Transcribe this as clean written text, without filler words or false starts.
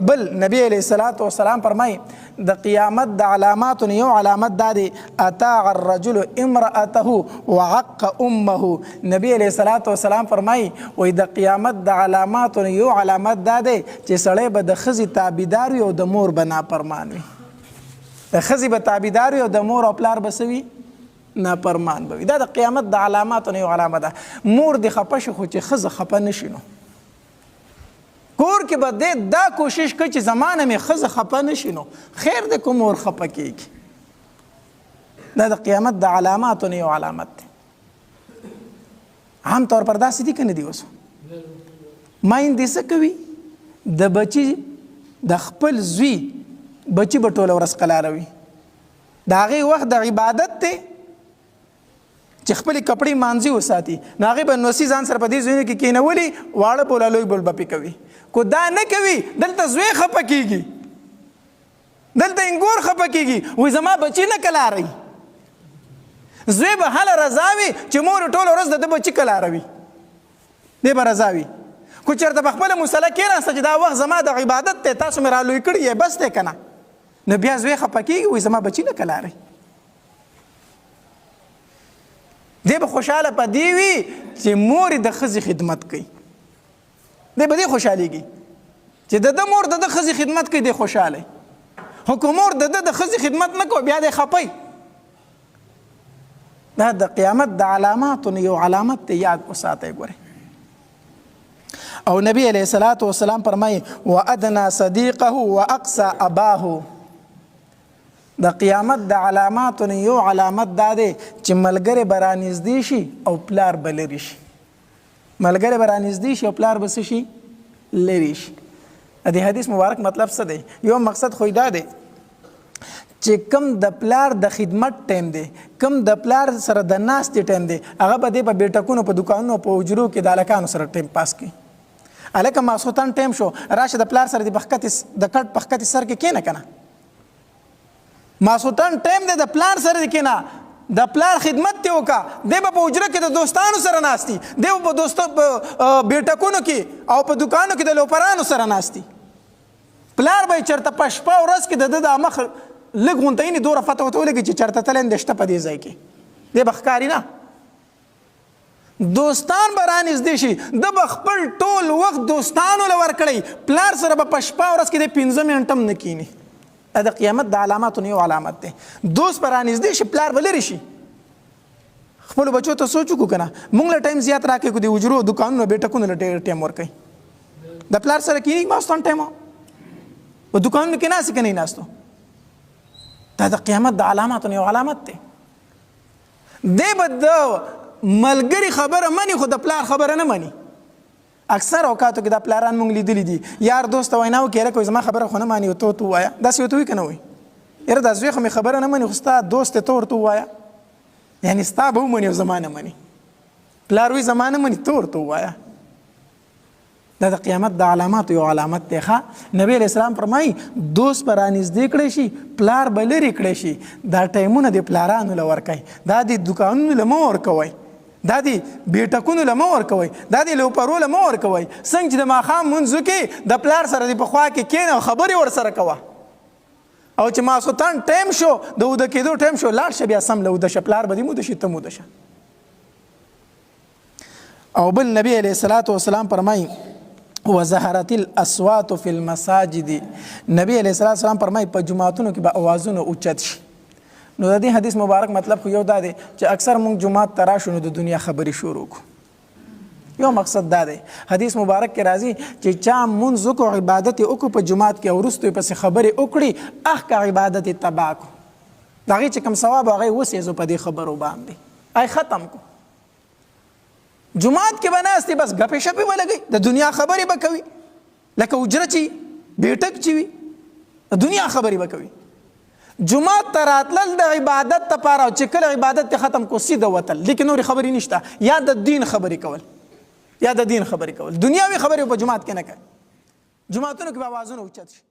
بل نبی علیہ الصلوۃ والسلام فرمای د قیامت د علاماتو یو علامت دا دی، اطاع الرجل امراته وعق امه. نبی علیہ الصلوۃ والسلام فرمای وای د قیامت د علاماتو یو علامت دا دی چې سړی به د خزي تابعدار وي او د مور به نافرمان وي. د خزي به تابعدار وي او د مور او پلار به سوي نافرمان به وي. دا د قیامت د علاماتو یو علامه ده. مور دې خپه شي خو چې ښځه خپه نه شي، نو کور کې به دې دا کوشش کوي چې زمانه مې ښځه خپه نه شي، نو خیر دې کوم مور خپه کېږي. دا د قیامت د علاماتو نه یو علامت دی. عام طور پر داسې دي که نه دي؟ اوس میندې څه کوي؟ د بچي، د خپل زوی بچي به ټوله ورځ قلاروي. د هغې وخت د عبادت دی چې خپلې کپړې مانځي وساتي، نو هغې به نوسي ځان سره په دې ځایونو کې کېنولي، واړه بوله لوی بول به پې کوي. کو دا نه کوي، دلته زوی خفه کېږي، دلته انګور خفه کېږي، وایي زما بچي نه کلاروي. زوی به هله رضا وي چې مور ټوله ورځ د ده بچي کلاروي، دی به رضا وي. کو چېرته په خپله مصلی کېناسته چې دا وخت زما د عبادت دی، تاسو مې را لوی کړي یې، بس دی که نه، نو بیا زوی خفه کېږي، وایي زما بچي نه کلاروي. دی به خوشحاله په دې وي چې مور یې د ښځې خدمت کوي، دی به دې خوشحالېږي چې د ده مور د ده ښځې خدمت کوي، دی خوشحاله. خو که مور د ده د ښځې خدمت نه کوي، بیا دی خپه. دا د قیامت د علاماتو نه یو علامت دی، یاد وساتئ ګورئ. او نبی علیه الصلاة والسلام فرمایي وادنا صدیقه واقصى اباه. د قیامت د علاماتو نه یو علامت دا دی چې ملګری به رانږدې شي او پلار به لرې شي. ملګری به رانږدې شي او پلار به څه شي؟ لرې شي. د دې حدیث مبارک مطلب څه دی؟ یو مقصد خو دا دی چې کم د پلار د خدمت ټایم دی، کم د پلار سره د ناستې ټایم دی، هغه به دی په بیټکونو، په دوکانونو، په حجرو کې د هلکانو سره ټایم پاس کوي. هلکه ماسخوتن ټایم شو، راشه د پلار سره د په د کټ په ښکتې سر کې کښېنه که نه. ماسخوتن ټایم دی، د پلار سره دې کښېنه، د پلار خدمت دې وکړه. دی به په حجره کې د دوستانو سره ناست، دی به په دوستو په بیټکونو کې او په دوکانو کې د لوپرانو سره ناست. پلار به یې چېرته په شپه ورځ کې د ده د مخ لږ غونته یې دومره پته ورته ولګي چې چېرته تللی دی، شته په دې ځای کې، دی به ښکاري نه. دوستان به رانږدې شي، ده به خپل ټول وخت دوستانو له ورکړی، پلار سره به په شپه ورځ کې د 5 منټه هم نه کښېني. دا د قیامت د علاماتو نه یو علامت دی. دوست به رانږدې شي، پلار به لرې شي. خپلو بچو ته سوچ وکړو که نه؟ موږ له ټایم زیات راکوي که د حجرو، دوکانونو، بیټکونو له ډېر ټایم ورکوي؟ د پلار سره کښېني ماسخوتن ټایم په دوکانونو کې ناست که نه ناستو؟ دا د قیامت د علاماتو نه یو علامت دی. دی به د ملګري خبره مني خو د پلار خبره نه مني. اکثر اوقاتو کې دا پلاران مونږ لیدلي دي، یار دوست وینا وکړي، هلکه زما خبره خو نه ماني، ته ورته ووایه. داسې ورته وایي که نه وایي؟ یاره دا زوی خو مې خبره نه مني، خو ستا دوست دی، ته ورته ووایه. یعنې ستا به ومني او زما نه مني. پلار وایي زما نه مني، ته ورته ووایه. دا د قیامت د علاماتو یو علامت دی. ښه، نبی علیه السلام فرمایي دوست به رانږدې کړی شي، پلار به لرې کړی شي. دا ټایمونه د پلارانو له ورکوي، دا د دوکانونو له مه ورکوئ، دا د بیټکونو له مه ورکوئ، دا د لوپرو له مه ورکوئ. څنګه چې د ماښام لمونځ وکړې، د پلار سره دې په خوا کې کښېنه او خبرې ورسره کوه، او چې ماسخوتن ټایم شو، د اوده کېدو ټایم شو، لاړ شه بیا سم له اوده شه، پلار به دې هم اوده شي، ته هم اوده شه. او بل نبی علیه الصلاة والسلام فرمایي وظهرت الاصوات فی المساجد. نبی علیه الصلاة والسلام فرمایي په جوماتونو کې به اوازونه اوچت شي. نو د دې حدیث مبارک مطلب خو یو دا دی چې اکثر مونږ جومات ته راشو نو د دنیا خبرې شروع کو. یو مقصد دا دی. حدیث مبارک کې راځي چې چا مونځ وکړو، عبادت یې وکړو په جومات کې، وروسته یې پسې خبرې وکړي، اخ که عبادت یې تباه کړو، د هغې چې کوم ثواب هغه یې وسېځو په دې خبرو باندې، هغه ختم کو. جومات کې به ناست بس ګپې شپې به لګوي، د دنیا خبرې به کوي، لکه حجره چې بیټک چې وي، د دنیا خبرې به کوي. جومات ته راتلل د عبادت لپاره، او چې کله عبادت ته ختم کو سیده وتل، لیکن نورې خبرې نشته، یا د دین خبرې کول، یا د دین خبرې کول، دنیاوي خبرې په جومات کې نه کوي. جوماتونو کې به اوازونه اوچت شي.